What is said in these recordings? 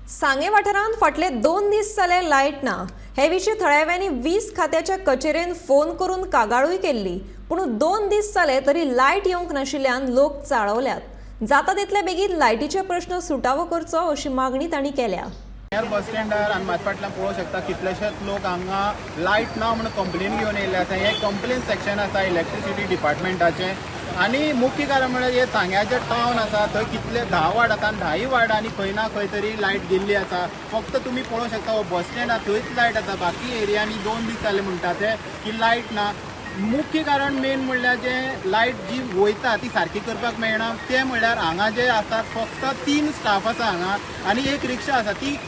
सांगे वाठारांत फाटले 2 दीस जाले लायट ना. हे विशीं थळाव्यांनी वीज खात्याच्या कचेरेन फोन करून कागाळूय केल्ली. पूण 2 दीस जाले तरी लायट येवंक नाशिल्ल्यान लोक चाळवल्यात. जाता तितले बेगीन लायटीचे प्रश्न सुटावो करचो अशी मागणी तांणी केल्या. ह्या बस स्टँडार आनी म्हाज्या फाटल्यान पळोवंक शकता, कितलेशेच लोक हांगा लायट ना म्हणून कंप्लेन घेवन येयल्ले आसा. हें कंप्लेन सेक्शन आसा इलेक्ट्रिसिटी डिपार्टमेंटाचें आनी मुख्य कारण म्हळ्यार हे सांग्याचें टावन आसा, थंय कितले 10 वार्ड आसा आनी धाय वार्डांनी खंय ना खंय तरी लायट गेल्ली आसा. फक्त तुमी पळोवंक शकता, हो बस स्टँड आसा थंयच लायट आसा. बाकी एरियांनी 2 दीस जाले म्हणटा ते की लायट ना. मुख्य कारण मेन म्हणल्यार जे लायट जी वयता ती सारकी करपाक मेळना. तें म्हणल्यार हांगा जे आसात, फक्त तीन स्टाफ आसा हांगा आनी एक रिक्षा आसा. ती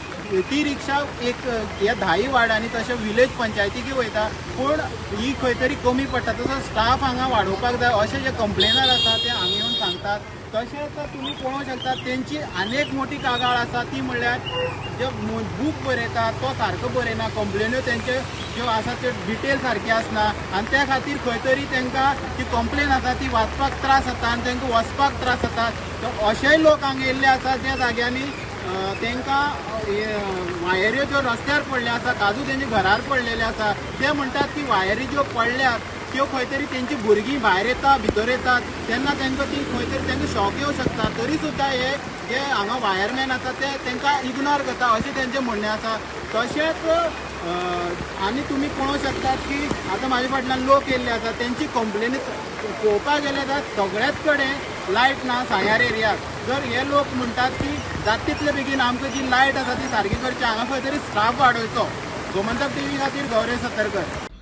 ती रिक्षा एक ह्या धाय वार्डांनी तशें विलेज पंचायतीकय वयता, पूण ही खंय तरी कमी पडटा. तसो स्टाफ हांगा वाडोवपाक जाय अशें जे कंप्लेनर आसा ते हांगा येवन सांगतात. तशेंच तुमी पळोवंक शकता, तेंची आनी एक मोठी कागाळ आसा, ती म्हणल्यार जे बूक बरयता तो सारको बरयना. कंप्लेन्यो तेंचे ज्यो आसा त्यो डिटेल सारकी आसना आनी त्या खातीर खंय तरी तांकां ती कंप्लेन आसा ती वाचपाक त्रास जाता आनी तांकां वचपाक त्रास जाता. तर अशेय लोक हांगा येयल्ले आसा ज्या जाग्यांनी तांकां वायऱ्यो ज्यो रस्त्यार पडल्यो आसा, काजू तेंच्या घरार पडलेले आसा. ते म्हणटात की वायरी ज्यो पडल्यात त्यो खंय तरी तेंची भुरगीं भायर येता, भितर येतात तेन्ना तांकां ती खंय तरी तांकां शॉक येवं शकता. तरी सुद्दां हे जे हांगा वायरमॅन आसा ते तांकां इग्नोर करता अशें तेंचें म्हणणें आसा. तशेंच आनी तुमी पळोवंक शकतात की आतां म्हाज्या फाटल्यान लोक येयल्ले आसा. तेंची कंप्लेनी पळोवपाक गेले जाल्यार सगळ्याच कडेन लायट ना सांग्यार एरियाक. जर हे लोक म्हणटात की जाता तितले बेगीन आमकां जी लायट आसा ती सारकी करची, हांगा खंय तरी स्टाफ वाडोवचो. गोमंतक टीव्ही खातीर गौरेश सत्तरकर.